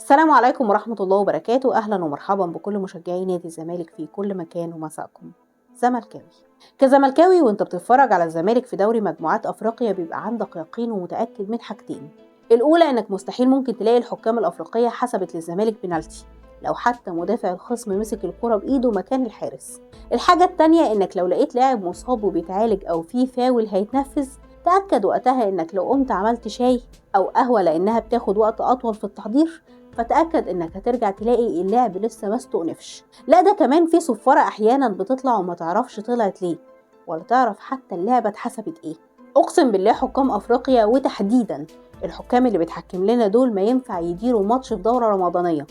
السلام عليكم ورحمة الله وبركاته. أهلا ومرحبا بكل مشجعي نادي الزمالك في كل مكان، ومساءكم زملكاوي. كزملكاوي وانت بتتفرج على الزمالك في دوري مجموعات أفريقيا بيبقى عندك يقين ومتأكد من حاجتين. الأولى إنك مستحيل ممكن تلاقي الحكام الأفريقية حسبت للزمالك بنالتي لو حتى مدافع الخصم مسك الكرة بإيده مكان الحارس. الحاجة التانية إنك لو لقيت لاعب مصاب وبيتعالج أو فيه فاول هيتنفذ، تأكد وقتها إنك لو قمت عملت شاي أو قهوة لأنها بتاخد وقت أطول في التحضير، فتأكد إنك هترجع تلاقي اللاعب لسه ما استؤنفش. لا ده كمان في صفارة أحيانا بتطلع وما تعرفش طلعت ليه ولا تعرف حتى اللعبة اتحسبت إيه. أقسم بالله حكام أفريقيا وتحديدا الحكام اللي بتحكم لنا دول ما ينفع يديروا ماتش في دورة رمضانية.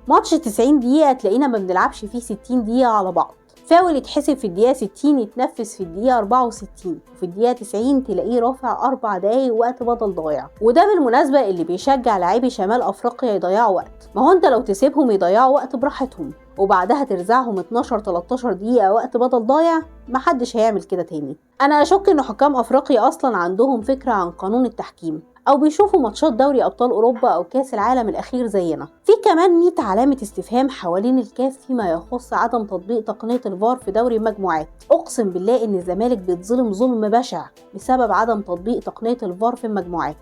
ماتش 90 دقيقة تلاقينا ما بنلعبش فيه 60 دقيقة على بعض. فاول يتحسب في الدقيقة 60 يتنفذ في الدقيقة 64، وفي الدقيقة 90 تلاقيه رافع 4 دقايق وقت بدل ضايع. وده بالمناسبة اللي بيشجع لاعبي شمال أفريقيا يضيعوا وقت. ما هو انت لو تسيبهم يضيعوا وقت براحتهم وبعدها ترزعهم 12-13 دقيقة وقت بدل ضايع، محدش هيعمل كده تاني. أنا أشك إن حكام أفريقيا أصلا عندهم فكرة عن قانون التحكيم أو بيشوفوا ماتشات دوري أبطال أوروبا أو كاس العالم الأخير زينا. في كمان 100 علامة استفهام حوالين الكاف فيما يخص عدم تطبيق تقنية الفار في دوري المجموعات. أقسم بالله إن الزمالك بيتظلم ظلم بشع بسبب عدم تطبيق تقنية الفار في المجموعات.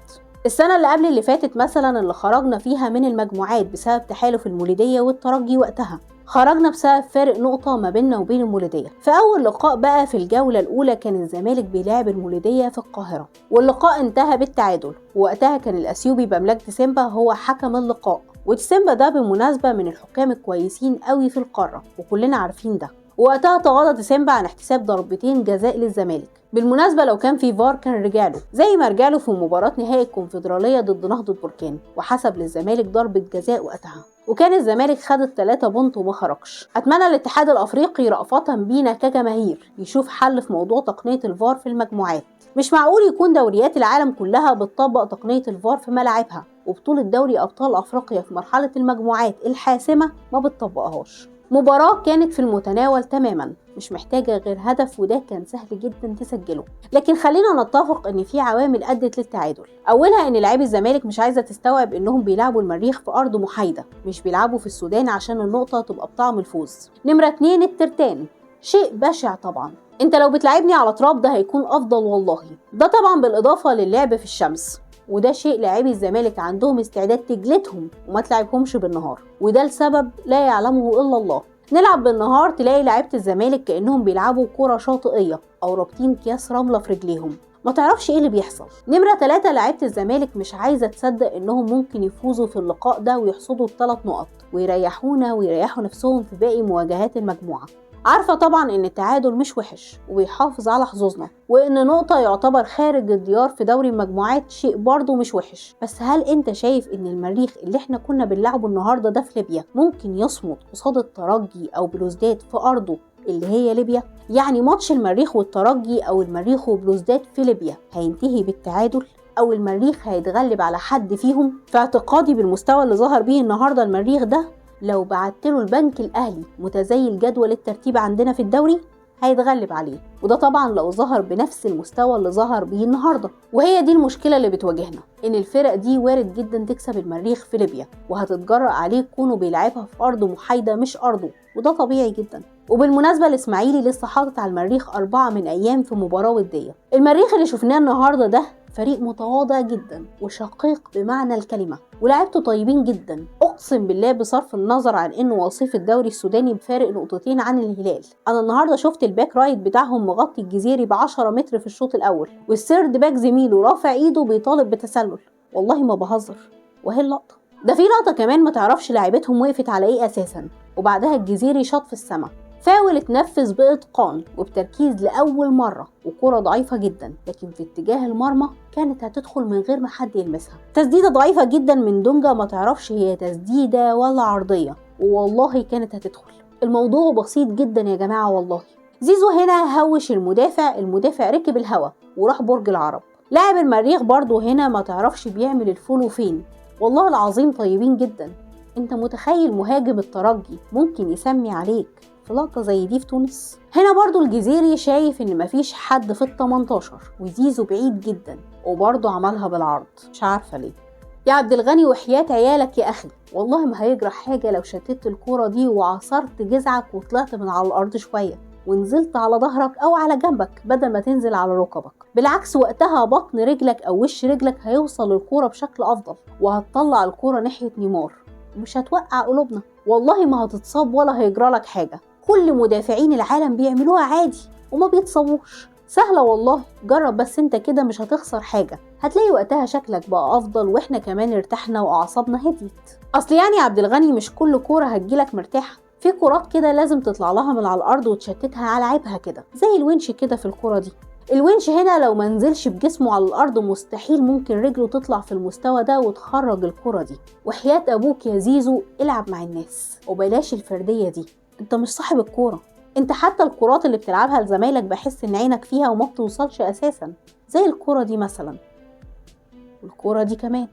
السنة اللي قبل اللي فاتت مثلا اللي خرجنا فيها من المجموعات بسبب تحالف المولودية والترجي، وقتها خرجنا بسبب فارق نقطة ما بيننا وبين المولودية. في أول لقاء بقى في الجولة الأولى كان الزمالك بيلاعب المولودية في القاهرة، واللقاء انتهى بالتعادل، ووقتها كان الأثيوبي بملاك ديسمبا هو حكم اللقاء. وديسمبا ده بالمناسبة من الحكام الكويسين قوي في القارة وكلنا عارفين ده. وقتها تغاضى ديسمبا عن احتساب ضربتين جزاء للزمالك. بالمناسبة لو كان في فار كان رجعله زي ما رجعله في مباراة نهائي الكونفدرالية ضد نهضة بركان، وحسب للزمالك ضربة جزاء وقتها، وكان الزمالك خد ال3 بونت وما خرجش. أتمنى الاتحاد الأفريقي رأفة بينا كجماهير يشوف حل في موضوع تقنية الفار في المجموعات. مش معقول يكون دوريات العالم كلها بتطبق تقنية الفار في ملاعبها، وبطولة دوري أبطال أفريقيا في مرحلة المجموعات الحاسمة ما بتطبقهاش. مباراة كانت في المتناول تماما، مش محتاجة غير هدف، وده كان سهل جدا تسجله. لكن خلينا نتفق ان في عوامل ادت للتعادل. اولها ان لاعبي الزمالك مش عايزة تستوعب انهم بيلعبوا المريخ في ارض محايدة، مش بيلعبوا في السودان عشان النقطة تبقى بطعم الفوز. نمرة 2 الترتان، شيء بشع طبعا. انت لو بتلعبني على تراب ده هيكون افضل والله. ده طبعا بالاضافة للعب في الشمس، وده شيء لاعبي الزمالك عندهم استعداد تجلدهم وما تلعبهمش بالنهار، وده لسبب لا يعلمه الا الله. نلعب بالنهار تلاقي لعيبة الزمالك كأنهم بيلعبوا كرة شاطئية أو رابطين أكياس رملة في رجليهم، ما تعرفش ايه اللي بيحصل. نمرة 3 لعيبة الزمالك مش عايزة تصدق انهم ممكن يفوزوا في اللقاء ده ويحصدوا ال3 نقط ويريحونا ويريحوا نفسهم في باقي مواجهات المجموعة. عارفة طبعا ان التعادل مش وحش وبيحافظ على حظوظنا، وان نقطة يعتبر خارج الديار في دوري المجموعات شيء برضه مش وحش. بس هل انت شايف ان المريخ اللي احنا كنا بنلعبه النهاردة ده في ليبيا ممكن يصمد قصاد الترجي او بلوزداد في ارضه اللي هي ليبيا؟ يعني ماتش المريخ والترجي او المريخ وبلوزداد في ليبيا هينتهي بالتعادل او المريخ هيتغلب على حد فيهم؟ في اعتقادي بالمستوى اللي ظهر بيه النهاردة المريخ ده لو بعتله البنك الأهلي متزيل جدول الترتيب عندنا في الدوري هيتغلب عليه، وده طبعا لو ظهر بنفس المستوى اللي ظهر بيه النهارده. وهي دي المشكلة اللي بتواجهنا، ان الفرق دي وارد جدا تكسب المريخ في ليبيا وهتتجرأ عليه كونه بيلعبها في ارض محايدة مش ارضه، وده طبيعي جدا. وبالمناسبة الاسماعيلي لسه حاطط على المريخ 4 من ايام في مباراة وديه. المريخ اللي شفناه النهارده ده فريق متواضع جدا وشقيق بمعنى الكلمة، ولاعيبته طيبين جدا. اقسم بالله بصرف النظر عن انه وصيف الدوري السوداني بفارق نقطتين عن الهلال، انا النهارده شفت ال back right بتاعهم مغطي الجزيري ب10 متر في الشوط الاول، وال third back زميله رافع ايده بيطالب بتسلل. والله ما بهزر، وهي اللقطة ده في لقطة كمان ما تعرفش لاعيبتهم وقفت على ايه اساسا، وبعدها الجزيري شاط في السما. فاول اتنفذ بإتقان وبتركيز لأول مرة، وكرة ضعيفة جدا لكن في اتجاه المرمى كانت هتدخل من غير ما حد يلمسها. تسديدة ضعيفة جدا من دونجا، ما تعرفش هي تسديدة ولا عرضية، ووالله كانت هتدخل. الموضوع بسيط جدا يا جماعة والله. زيزو هنا هوش المدافع، المدافع ركب الهوا وراح برج العرب. لاعب المريخ برضو هنا ما تعرفش بيعمل ال follow فين، والله العظيم طيبين جدا. انت متخيل مهاجم الترجي ممكن يسمي عليك في لقطة زي دي في تونس؟ هنا برضو الجزيري شايف ان مفيش حد في ال18 وزيزو بعيد جدا، وبرضو عملها بالعرض، مش عارفة ليه. يا عبد الغني وحياة عيالك يا اخي، والله ما هيجرح حاجة لو شتت الكورة دي وعصرت جذعك وطلعت من على الارض شوية ونزلت على ظهرك او على جنبك بدل ما تنزل على ركبك. بالعكس وقتها بطن رجلك او وش رجلك هيوصل للكورة بشكل افضل، وهتطلع الكورة ناحية نيمار، مش هتوقع قلوبنا، والله ما هتتصاب ولا هيجرالك حاجة. كل مدافعين العالم بيعملوها عادي وما بيتصابوش، سهلة والله، جرب بس انت كده مش هتخسر حاجة، هتلاقي وقتها شكلك بقى افضل واحنا كمان ارتحنا واعصابنا هديت. اصل يعني عبد الغني مش كل كورة هتجيلك مرتاحة، في كرات كده لازم تطلع لها من على الارض وتشتتها على عيبها كده، زي الونش كده في الكرة دي. الونش هنا لو ما نزلش بجسمه على الارض مستحيل ممكن رجله تطلع في المستوى ده وتخرج الكرة دي. وحياة ابوك يا زيزو العب مع الناس وبلاش الفردية دي، انت مش صاحب الكورة، انت حتى الكرات اللي بتلعبها لزمايلك بحس ان عينك فيها وما بتوصلش اساسا، زي الكرة دي مثلا والكرة دي كمان.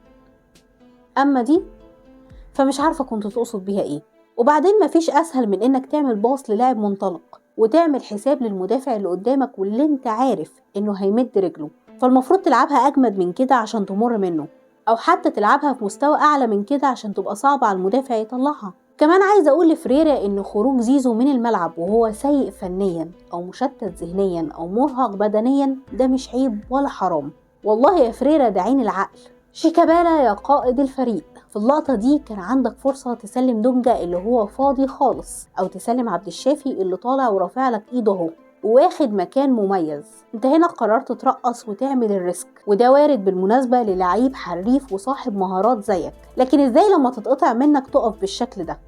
اما دي فمش عارفة كنت تقصد بيها ايه. وبعدين مفيش اسهل من انك تعمل باص للاعب منطلق وتعمل حساب للمدافع اللي قدامك واللي انت عارف انه هيمد رجله، فالمفروض تلعبها اجمد من كده عشان تمر منه، او حتى تلعبها في مستوى اعلى من كده عشان تبقى صعبة على المدافع يطلعها. كمان عايزة اقول لفريرا ان خروج زيزو من الملعب وهو سيء فنيا او مشتت ذهنيا او مرهق بدنيا ده مش عيب ولا حرام، والله يا فريرا ده عين العقل. شيكابالا يا قائد الفريق، في اللقطة دي كان عندك فرصة تسلم دونجا اللي هو فاضي خالص، أو تسلم عبد الشافي اللي طالع ورافع لك إيده أهو وواخد مكان مميز. انت هنا قررت ترقص وتعمل ال risk، وده وارد بالمناسبة للعيب حريف وصاحب مهارات زيك، لكن ازاي لما تتقطع منك تقف بالشكل ده؟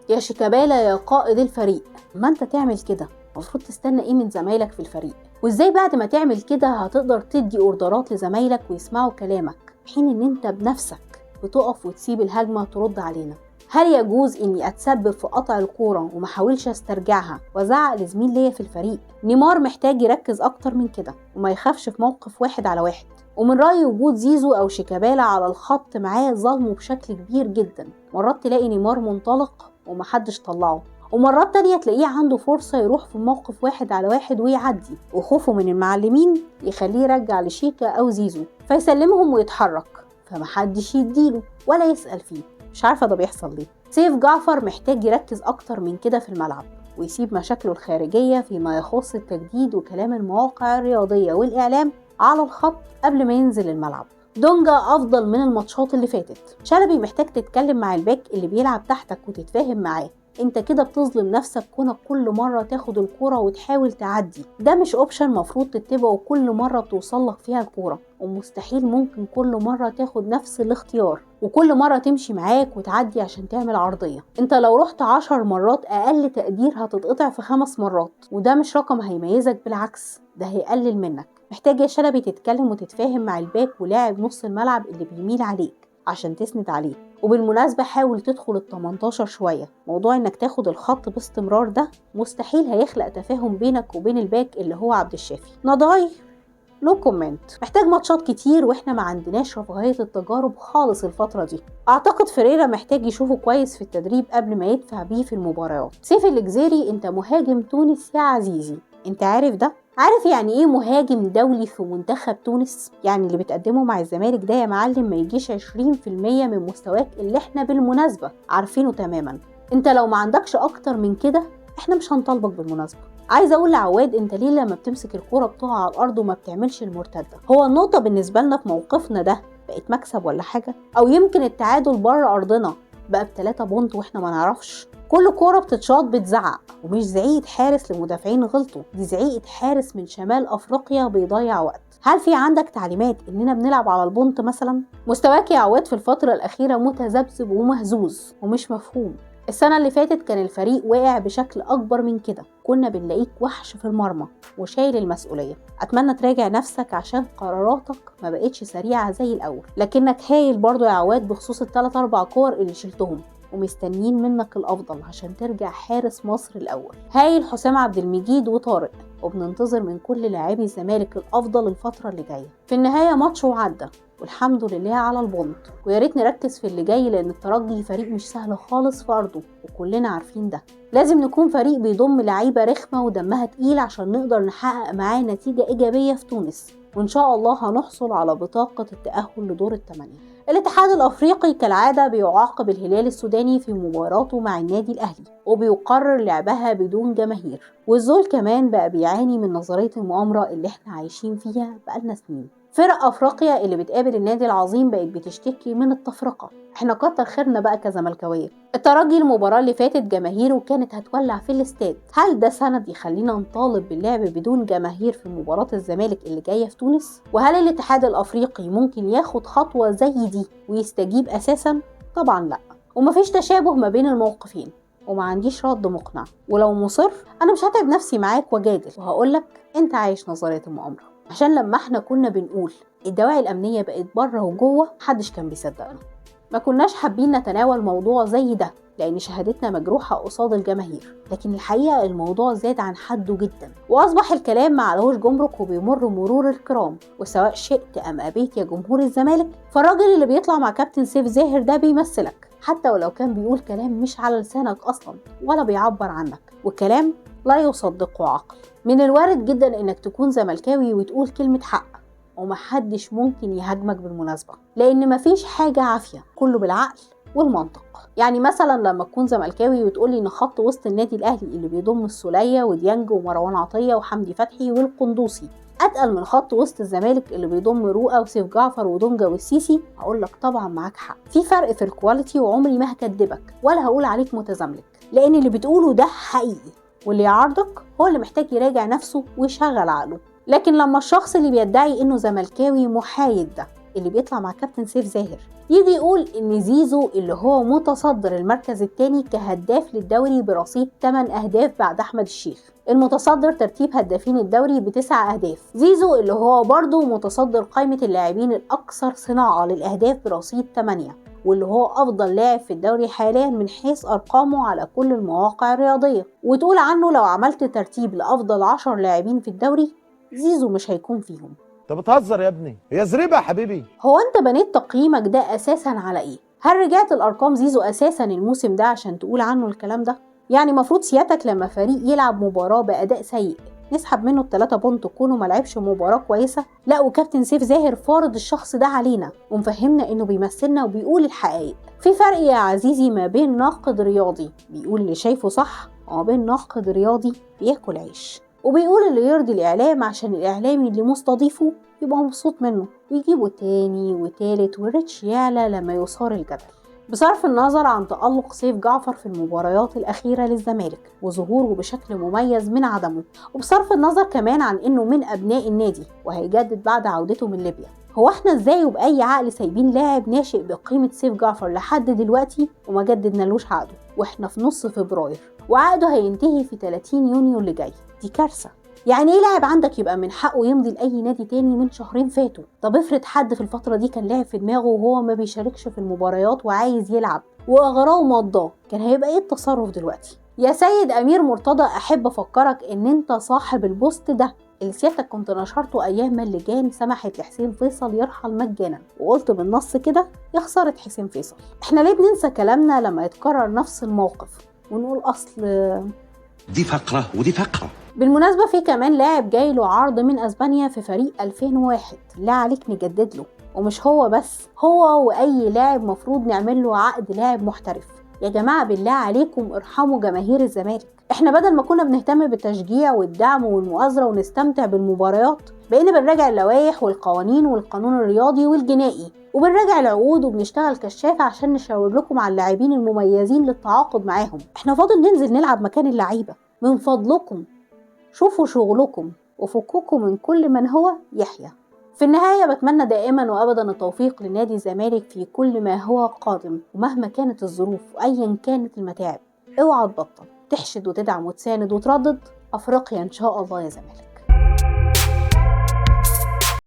يا شيكابالا يا قائد الفريق، ما انت تعمل كده المفروض تستنى ايه من زمايلك في الفريق؟ وازاي بعد ما تعمل كده هتقدر تدي اوردرات لزمايلك ويسمعوا كلامك، حين ان انت بنفسك بتقف وتسيب الهجمة ترد علينا؟ هل يجوز اني اتسبب في قطع الكورة وما احاولش استرجعها وازعق لزميل ليا في الفريق؟ نيمار محتاج يركز اكتر من كده وما يخافش في موقف 1 على 1. ومن رأيي وجود زيزو او شيكابالا على الخط معاه ظلمه بشكل كبير جدا. مرات تلاقي نيمار منطلق ومحدش طلعه، ومرات تانية تلاقيه عنده فرصة يروح في موقف 1 على 1 ويعدي، وخوفه من المعلمين يخليه يرجع لشيكا أو زيزو فيسلمهم ويتحرك، فمحدش يديله ولا يسأل فيه. مش عارفة ده بيحصل ليه. سيف جعفر محتاج يركز أكتر من كده في الملعب ويسيب مشاكله الخارجية فيما يخص التجديد وكلام المواقع الرياضية والإعلام على الخط قبل ما ينزل الملعب. دونجا أفضل من الماتشات اللي فاتت. شلبي محتاج تتكلم مع الباك اللي بيلعب تحتك وتتفاهم معاه، انت كده بتظلم نفسك كونك كل مرة تاخد الكورة وتحاول تعدي، ده مش option مفروض تتبعه كل مرة بتوصلك فيها الكورة، ومستحيل ممكن كل مرة تاخد نفس الاختيار وكل مرة تمشي معاك وتعدي عشان تعمل عرضية. انت لو رحت 10 مرات اقل تقدير هتتقطع في 5 مرات، وده مش رقم هيميزك، بالعكس ده هيقلل منك. محتاج يا شلبي تتكلم وتتفاهم مع الباك ولاعب نص الملعب اللي بيميل عليك عشان تسند عليه. وبالمناسبة حاول تدخل ال18 شوية، موضوع انك تاخد الخط باستمرار ده مستحيل هيخلق تفاهم بينك وبين الباك اللي هو عبد الشافي. نضاي no comment، محتاج ماتشات كتير واحنا ما عندناش رفاهية التجارب خالص الفترة دي. اعتقد فريرا محتاج يشوفه كويس في التدريب قبل ما يدفع بيه في المباريات. سيف الجزيري انت مهاجم تونس يا عزيزي، انت عارف ده؟ عارف يعني ايه مهاجم دولي في منتخب تونس؟ يعني اللي بتقدمه مع الزمالك ده يا معلم ما يجيش 20% من مستواك اللي احنا بالمناسبة عارفينه تماما. انت لو ما عندكش اكتر من كده احنا مش هنطالبك بالمناسبة. عايز اقول لعواد انت ليه لما بتمسك الكورة بتقع على الارض وما بتعملش المرتدة؟ هو النقطة بالنسبة لنا في موقفنا ده بقت مكسب ولا حاجة؟ او يمكن التعادل بره ارضنا بقى ب3 بونت واحنا ما نعرفش؟ كل كورة بتتشاط بتزعق، ومش زعيقة حارس لمدافعين غلطوا، دي زعيقة حارس من شمال افريقيا بيضيع وقت. هل في عندك تعليمات اننا بنلعب على البونت مثلا؟ مستواك يا عواد في الفترة الأخيرة متذبذب ومهزوز ومش مفهوم. السنة اللي فاتت كان الفريق واقع بشكل أكبر من كده، كنا بنلاقيك وحش في المرمى وشايل المسؤولية. أتمنى تراجع نفسك عشان قراراتك ما بقتش سريعة زي الأول، لكنك هايل برضو يا عواد بخصوص الثلاث أربع كور اللي شلتهم، ومستنيين منك الأفضل عشان ترجع حارس مصر الأول. هايل حسام عبد المجيد وطارق، وبننتظر من كل لاعبي الزمالك الأفضل الفترة اللي جاية. في النهاية ماتش وعدى والحمد لله على البونت، ويا ريت نركز في اللي جاي لأن الترجي فريق مش سهل خالص في أرضه وكلنا عارفين ده. لازم نكون فريق بيضم لعيبة رخمة ودمها تقيل عشان نقدر نحقق معاه نتيجة إيجابية في تونس، وإن شاء الله هنحصل على بطاقة التأهل لدور الثمانية. الاتحاد الأفريقي كالعادة بيعاقب الهلال السوداني في مباراته مع النادي الأهلي وبيقرر لعبها بدون جماهير، والزول كمان بقى بيعاني من نظرية المؤامرة اللي احنا عايشين فيها بقالنا سنين. فرق أفريقيا اللي بتقابل النادي العظيم بقت بتشتكي من التفرقة، احنا كتر خيرنا بقى كزملكاوية. الترجي المباراة اللي فاتت جماهيره كانت هتولع في الاستاد، هل ده سند يخلينا نطالب باللعب بدون جماهير في مباراة الزمالك اللي جاية في تونس؟ وهل الاتحاد الأفريقي ممكن ياخد خطوة زي دي ويستجيب أساسا؟ طبعا لا، ومفيش تشابه ما بين الموقفين، وما عنديش رد مقنع، ولو مصر أنا مش هتعب نفسي معاك وجادل وهقولك أنت عايش نظرية المؤامرة. عشان لما احنا كنا بنقول الدواعي الأمنية بقت بره وجوه محدش كان بيصدقنا، ما كناش حابين نتناول موضوع زي ده لأن شهادتنا مجروحة قصاد الجماهير، لكن الحقيقة الموضوع زاد عن حده جدا وأصبح الكلام ما عليهوش جمرك وبيمر مرور الكرام، وسواء شئت أم أبيت يا جمهور الزمالك فالراجل اللي بيطلع مع كابتن سيف زاهر ده بيمثلك، حتى ولو كان بيقول كلام مش على لسانك أصلا ولا بيعبر عنك، وكلام لا يصدقه عقل. من الوارد جدا إنك تكون زملكاوي وتقول كلمة حق ومحدش ممكن يهاجمك بالمناسبة، لأن مفيش حاجة عافية، كله بالعقل والمنطق. يعني مثلا لما تكون زملكاوي وتقولي إن خط وسط النادي الأهلي اللي بيضم السولية وديانج ومروان عطية وحمدي فتحي والقندوسي أتقل من خط وسط الزمالك اللي بيضم رؤى وسيف جعفر ودونجا والسيسي، هقول لك طبعا معاك حق، في فرق في ال quality وعمري ما هكدبك ولا هقول عليك متزملك، لأن اللي بتقوله ده حقيقي، واللي يعارضك هو اللي محتاج يراجع نفسه ويشغل عقله. لكن لما الشخص اللي بيدعي انه زملكاوي محايد ده اللي بيطلع مع كابتن سيف زاهر يجي يقول ان زيزو اللي هو متصدر المركز الثاني كهداف للدوري برصيد 8 اهداف بعد احمد الشيخ المتصدر ترتيب هدافين الدوري ب9 اهداف، زيزو اللي هو برضه متصدر قائمة اللاعبين الاكثر صناعة للاهداف برصيد 8 واللي هو أفضل لاعب في الدوري حاليا من حيث أرقامه على كل المواقع الرياضية، وتقول عنه لو عملت ترتيب لأفضل 10 لاعبين في الدوري زيزو مش هيكون فيهم. انت بتهزر يا ابني، هي زريبه يا حبيبي. هو انت بنيت تقييمك ده اساسا على ايه؟ هل رجعت الارقام زيزو اساسا الموسم ده عشان تقول عنه الكلام ده؟ يعني مفروض سيادتك لما فريق يلعب مباراة بأداء سيء نسحب منه ال3 point كونه ما لعبش مباراة كويسة؟ لا، وكابتن سيف زاهر فارض الشخص ده علينا ومفهمنا انه بيمثلنا وبيقول الحقائق. في فرق يا عزيزي ما بين ناقد رياضي بيقول اللي شايفه صح وما بين ناقد رياضي بياكل عيش وبيقول اللي يرضي الإعلام عشان الإعلامي اللي مستضيفه يبقى مبسوط منه ويجيبه تاني وتالت وال reach يعلى لما يثار الجدل. بصرف النظر عن تألق سيف جعفر في المباريات الأخيرة للزمالك وظهوره بشكل مميز من عدمه، وبصرف النظر كمان عن إنه من أبناء النادي وهيجدد بعد عودته من ليبيا، هو احنا ازاي وبأي عقل سايبين لاعب ناشئ بقيمة سيف جعفر لحد دلوقتي وما جددنالوش عقده واحنا في نص فبراير وعقده هينتهي في 30 يونيو اللي جاي؟ دي كارثة. يعني ايه لاعب عندك يبقى من حقه يمضي لأي نادي تاني من شهرين فاتوا؟ طب افرض حد في الفترة دي كان لاعب في دماغه وهو ما بيشاركش في المباريات وعايز يلعب وأغراه ومضاه، كان هيبقى ايه التصرف دلوقتي؟ يا سيد أمير مرتضى، أحب أفكرك إن أنت صاحب البوست ده اللي سيادتك كنت نشرته أيام ما اللجان سمحت لحسين فيصل يرحل مجانا، وقلت بالنص كده يا خسارة حسين فيصل. احنا ليه بننسى كلامنا لما يتكرر نفس الموقف ونقول أصل دي فقرة ودي فقرة؟ بالمناسبة في كمان لاعب جاي له عرض من أسبانيا في فريق 2001 لا عليك نجدد له، ومش هو بس، هو وأي لاعب مفروض نعمل له عقد لاعب محترف. يا جماعة بالله عليكم ارحموا جماهير الزمالك، احنا بدل ما كنا بنهتم بالتشجيع والدعم والمؤازرة ونستمتع بالمباريات بقينا بنراجع اللوائح والقوانين والقانون الرياضي والجنائي، وبنراجع العقود وبنشتغل كشافة عشان نشاور لكم على اللاعبين المميزين للتعاقد معاهم. احنا فاضل ننزل نلعب مكان اللعيبة. من فضلكم شوفوا شغلكم وفكوكم من كل من هو يحيى. في النهاية بتمنى دائما وأبدا التوفيق لنادي الزمالك في كل ما هو قادم، ومهما كانت الظروف وأيا كانت المتاعب اوعى تبطل تحشد وتدعم وتساند وتردد. أفريقيا إن شاء الله يا زمالك.